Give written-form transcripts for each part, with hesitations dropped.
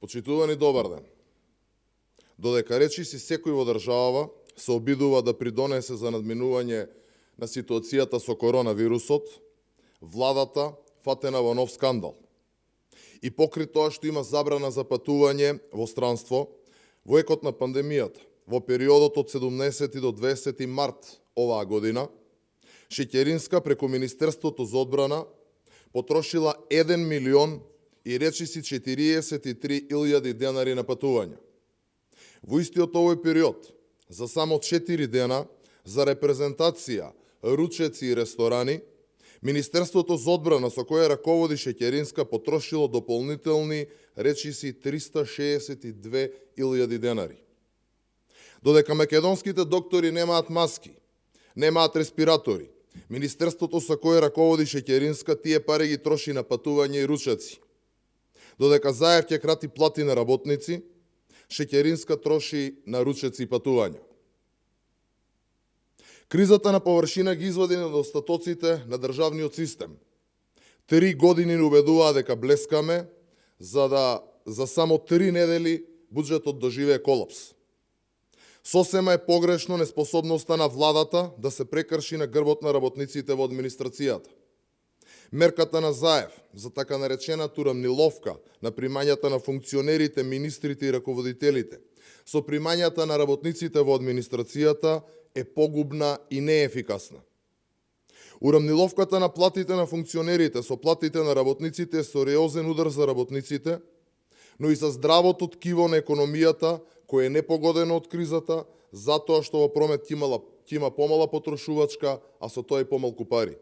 Почитувани, добар ден. Додека речиси секој во државава се обидува да придонесе за надминување на ситуацијата со коронавирусот, владата фатена во нов скандал. И покри тоа што има забрана за патување во странство, во екот на пандемијата, во периодот од 17 до 20 март оваа година, Шеќеринска преку Министерството за одбрана потрошила 1 милион и речиси 43.000 денари на патување. Во истиот овој период, за само 4 дена, за репрезентација, ручеци и ресторани, Министерството за одбрана со кое раководи Шеќеринска потрошило дополнителни речиси 362.000 денари. Додека македонските доктори немаат маски, немаат респиратори, Министерството со кое раководи Шеќеринска тие пари ги троши на патување и ручеци. Додека Заев ќе крати плати на работници, Шеќеринска троши на ручеци и патувања. Кризата на површина ги извади недостатоците на државниот систем. 3 години ни убедуваа дека блескаме, за само 3 недели буџетот доживее колапс. Сосема е погрешно неспособноста на владата да се прекрши на грбот на работниците во администрацијата. Мерката на Заев за така наречената урамниловка на примањата на функционерите, министрите и раководителите со примањата на работниците во администрацијата е погубна и неефикасна. Урамниловката на платите на функционерите со платите на работниците е сериозен удар за работниците, но и за здравото ткиво на економијата, кој е непогодено од кризата, затоа што во промет ќе има помала потрошувачка, а со тоа и помалку пари.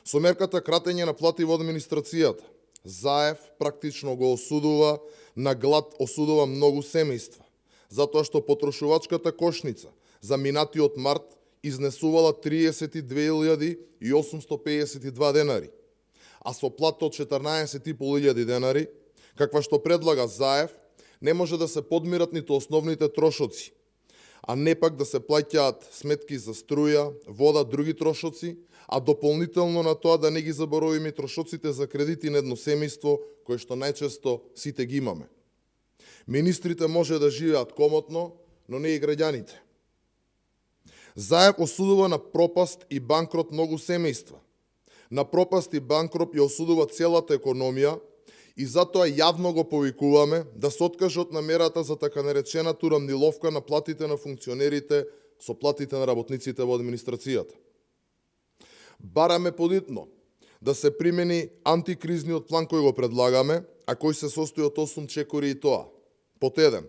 Со мерката кратење на плати во администрацијата, Заев практично го осудува на глад, осудува многу семејства, затоа што потрошувачката кошница за минатиот март изнесувала 32.852 денари, а со плата од 14.500 денари, каква што предлага Заев, не може да се подмират ниту основните трошоци, а не пак да се плаќаат сметки за струја, вода, други трошоци, а дополнително на тоа да не ги забораваме трошоците за кредити на едно семејство, кои што најчесто сите ги имаме. Министрите може да живеат комотно, но не и граѓаните. Заев осудува на пропаст и банкрот многу семејства. На пропаст и банкрот ја осудува целата економија и затоа јавно го повикуваме да се откаже од намерата за така наречената урамниловка на платите на функционерите со платите на работниците во администрацијата. Бараме подитно да се примени антикризниот план кој го предлагаме, а кој се состои од 8 чекори и тоа. Под 1.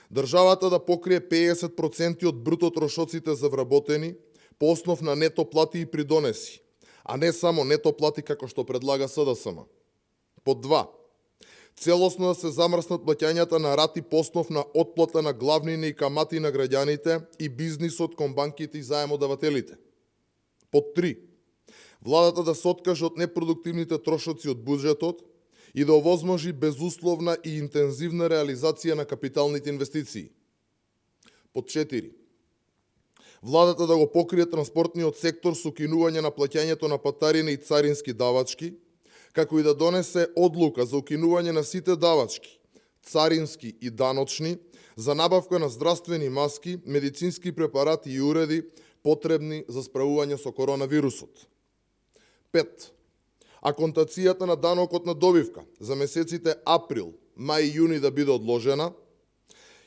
Државата да покрие 50% од бруто трошоците за вработени по основ на нето плати и придонеси, а не само нето плати како што предлага СДСМ. Под 2. Целосно да се замрснат плаќањата на рати по основ на отплата на главнини и камати на граѓаните и бизнисот кон банките и заемодавателите. Под 3. Владата да се откаже од непродуктивните трошоци од буџетот и да овозможи безусловна и интензивна реализација на капиталните инвестиции. Под 4. Владата да го покрие транспортниот сектор со укинување на плаќањето на патарина и царински давачки, како и да донесе одлука за укинување на сите давачки, царински и даночни, за набавка на здравствени маски, медицински препарати и уреди потребни за справување со коронавирусот. 5. Аконтацијата на данокот на добивка за месеците април, мај и јуни да биде одложена,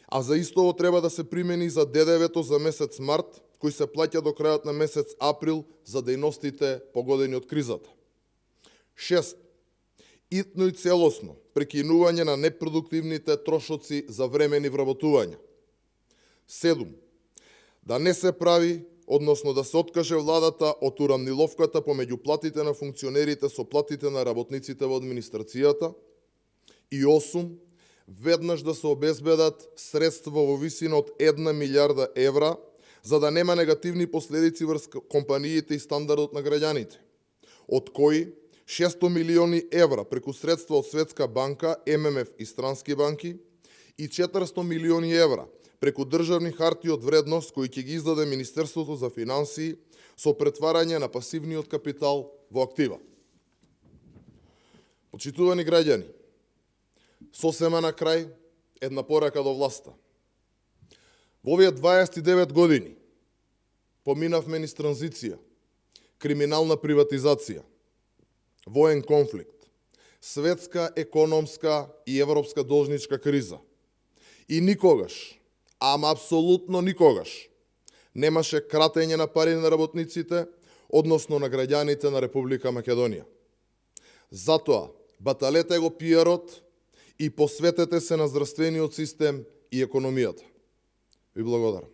а за истово треба да се примени за ДДВ-то за месец март, кој се плаќа до крајот на месец април за дејностите погодени од кризата. 6. Итно и целосно прекинување на непродуктивните трошоци за времени вработувања. 7. Да не се прави, односно да се откаже владата од урамниловката помеѓу платите на функционерите со платите на работниците во администрацијата. И 8. Веднаш да се обезбедат средства во висина од 1 милиарда евра, за да нема негативни последици врз компаниите и стандардот на граѓаните, од кои 600 милиони евра преку средства од Светска банка, ММФ и странски банки и 400 милиони евра преку државни харти од вредност кои ќе ги издаде Министерството за финансии со претварање на пасивниот капитал во актива. Почитувани граѓани, сосема на крај, една порака до власта. Во овие 29 години поминавме низ транзиција, криминална приватизација, воен конфликт, светска, економска и европска должничка криза. И никогаш, ама апсолутно никогаш, немаше кратење на пари на работниците, односно на граѓаните на Република Македонија. Затоа, баталете го пиарот и посветете се на здравствениот систем и економијата. Ви благодарам.